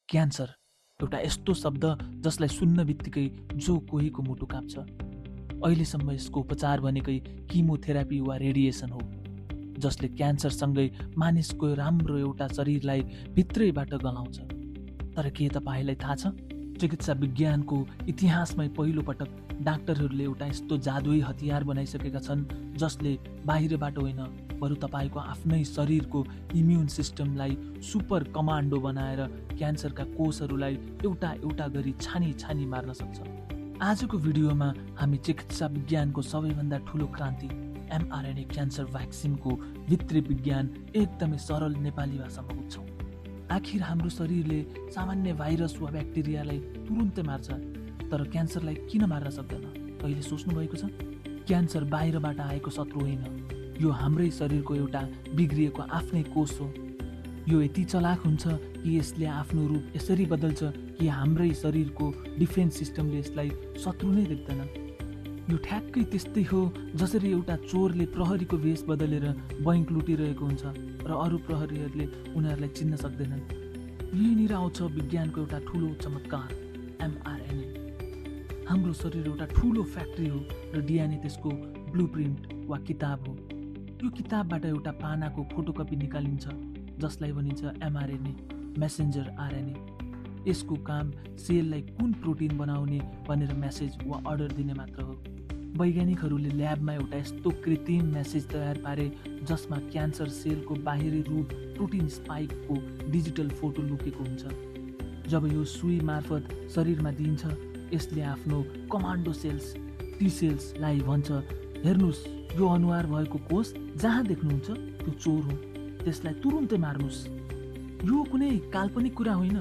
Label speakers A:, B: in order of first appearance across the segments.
A: Cancer एउटा यस्तो शब्द जसलाई सुन्न बित्तिकै जो कोहीको मुटु काप्छ। अहिलेसम्म यसको उपचार भनेकै किमोथेरापी वा रेडिएसन हो, जसले क्यान्सरसँगै मानिसको राम्रो एउटा शरीरलाई भित्रैबाट गलाउँछ। तर के तपाईँलाई थाहा छ, चिकित्सा विज्ञानको इतिहासमै पहिलोपटक डाक्टरहरूले एउटा यस्तो जादुई हतियार बनाइसकेका छन् जसले बाहिरबाट होइन बरु तपाईँको आफ्नै शरीरको इम्युन सिस्टमलाई सुपर कमान्डो बनाएर क्यान्सरका कोषहरूलाई एउटा एउटा गरी छानी छानी मार्न सक्छ। आजको भिडियोमा हामी चिकित्सा विज्ञानको सबैभन्दा ठुलो क्रान्ति एमआरएनए क्यान्सर भ्याक्सिनको भित्री विज्ञान एकदमै सरल नेपाली भाषामा बुझ्छौँ। आखिर हाम्रो शरीरले सामान्य भाइरस वा ब्याक्टेरियालाई तुरुन्तै मार्छ, तर क्यान्सरलाई किन मार्न सक्दैन? कहिले सोच्नु भएको छ? क्यान्सर बाहिरबाट आएको शत्रु होइन, यो हाम्रै शरीरको एउटा बिग्रिएको आफ्नै कोष हो। यो यति चलाक हुन्छ कि यसले आफ्नो रूप यसरी बदल्छ कि हाम्रै शरीरको डिफेन्स सिस्टमले यसलाई शत्रु नै देख्दैन। यो ठ्याक्कै त्यस्तै हो जसरी एउटा चोरले प्रहरीको भेष बदलेर बैंक लुटिरहेको हुन्छ र अरू प्रहरीहरूले उनीहरूलाई चिन्न सक्दैनन्। यहीँनिर आउँछ विज्ञानको एउटा ठुलो चमत्कार, एमआरएनए। हाम्रो शरीर एउटा ठुलो फ्याक्ट्री हो र डिएनए त्यसको ब्लुप्रिन्ट वा किताब हो। यो किताबबाट एउटा पानाको फोटोकपी निकालिन्छ जसलाई भनिन्छ एमआरएनए, मेसेन्जर आरएनए। यसको काम सेललाई कुन प्रोटिन बनाउने भनेर मेसेज वा अर्डर दिने मात्र हो। वैज्ञानिकहरूले ल्याबमा एउटा यस्तो कृत्रिम मेसेज तयार पारे जसमा क्यान्सर सेलको बाहिरी रूप प्रोटिन स्पाइकको डिजिटल फोटो लुकेको हुन्छ। जब यो सुई मार्फत शरीरमा दिइन्छ, यसले आफ्नो कमान्डो सेल्स टी सेल्सलाई भन्छ, हेर्नुहोस्, यो अनुहार भएको कोष जहाँ देख्नुहुन्छ त्यो चोर हो, त्यसलाई तुरुन्तै मार्नुहोस्। यो कुनै काल्पनिक कुरा होइन।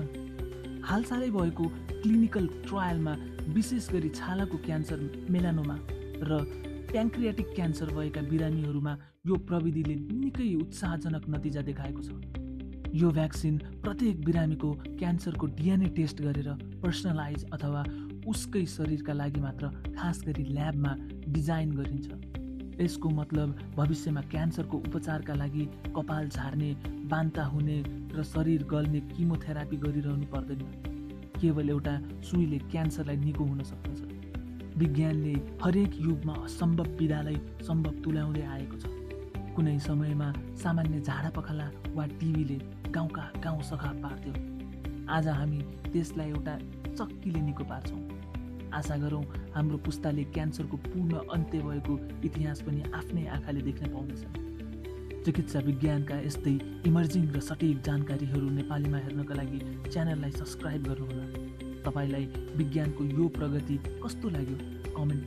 A: हालसालै भएको क्लिनिकल ट्रायलमा विशेष गरी छालाको क्यान्सर, मेलानोमा र प्याङ्क्रियाटिक क्यान्सर भएका बिरामीहरूमा यो प्रविधिले निकै उत्साहजनक नतिजा देखाएको छ। यो भ्याक्सिन प्रत्येक बिरामीको क्यान्सरको डिएनए टेस्ट गरेर पर्सनलाइज अथवा उसकै शरीरका लागि मात्र खास गरी ल्याबमा डिजाइन गरिन्छ। यसको मतलब भविष्यमा क्यान्सरको उपचारका लागि कपाल झार्ने, बान्ता हुने र शरीर गल्ने किमोथेरापी गरिरहनु पर्दैन। केवल एउटा सुईले क्यान्सरलाई निको हुन सक्दछ। विज्ञानले हरेक युगमा असम्भव पीडालाई सम्भव तुल्याउँदै आएको छ। कुनै समयमा सामान्य झाडा पखाला वा टिबीले गाउँका गाउँ सखा पार्थ्यो। आज हामी त्यसलाई एउटा चक्कीले निको पार्छौँ। आशा गरौँ हाम्रो पुस्ताले क्यान्सरको पूर्ण अन्त्य भएको इतिहास पनि आफ्नै आँखाले देख्न पाउनेछ। चिकित्सा विज्ञानका यस्तै इमर्जिङ र सटिक जानकारीहरू नेपालीमा हेर्नका लागि च्यानललाई सब्सक्राइब गर्नुहोला। तपाईँलाई विज्ञानको यो प्रगति कस्तो लाग्यो कमेन्ट